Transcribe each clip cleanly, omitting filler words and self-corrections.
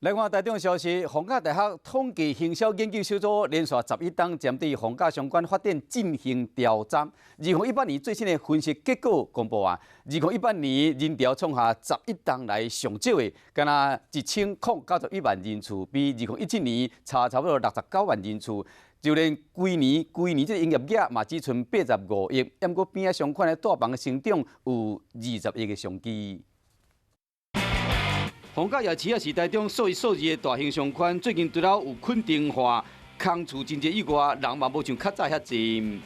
來看台中消息，逢甲大學統計行銷研究小組連續11冬針對逢甲商圈發展進行調查。2018年最新的分析結果公布啊，2018年人潮創下十一冬來上少的，敢若1091萬人次，比2017年差差不多69萬人次。就連規年規年這个營業額嘛，只賰85億，毋過邊仔商圈的大房成長有20億的商機。逢甲夜市啊，是台中數一數二的大型商圈。最近除了有墾丁化、空厝真濟以外，人嘛無像較早遐濟。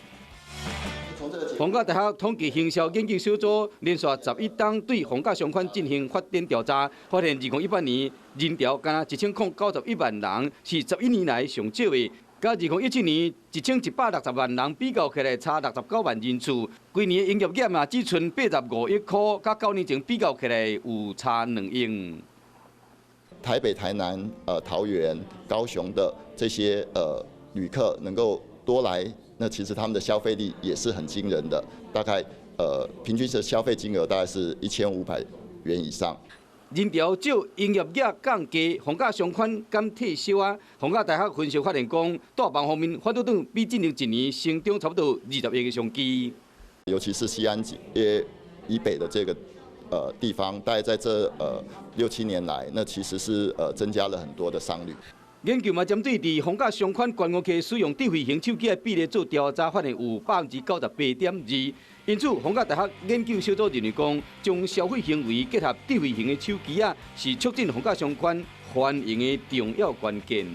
逢甲大學統計行銷研究小組連續十一冬對逢甲商圈進行發展調查，發現2018年人潮敢若1091萬人，是11年來上少的。佮2017年1160萬人比較起來，差69萬人次。規年營業額嘛，只賰85億箍，佮9年前比較起來有差2億。台北、台南、桃園、高雄的這些旅客能夠多來，那其實他們的消費力也是很驚人的，大概平均的消費金額大概是1500元以上。人潮少，營業額降低，逢甲商圈敢退燒啊？逢甲大學分析發現講，大房方面反倒轉比進前一年成長差不多20億的商機。尤其是西安街以北的這個地方，大概在這六七年來，那其實是增加了很多的商旅。研究嘛，針對佇逢甲商圈觀光客使用智慧型手機的比例做調查，發現有98.2%。因此，逢甲大學研究小組認為講，將消費行為結合智慧型的手機仔，是促進逢甲商圈繁榮的重要關鍵。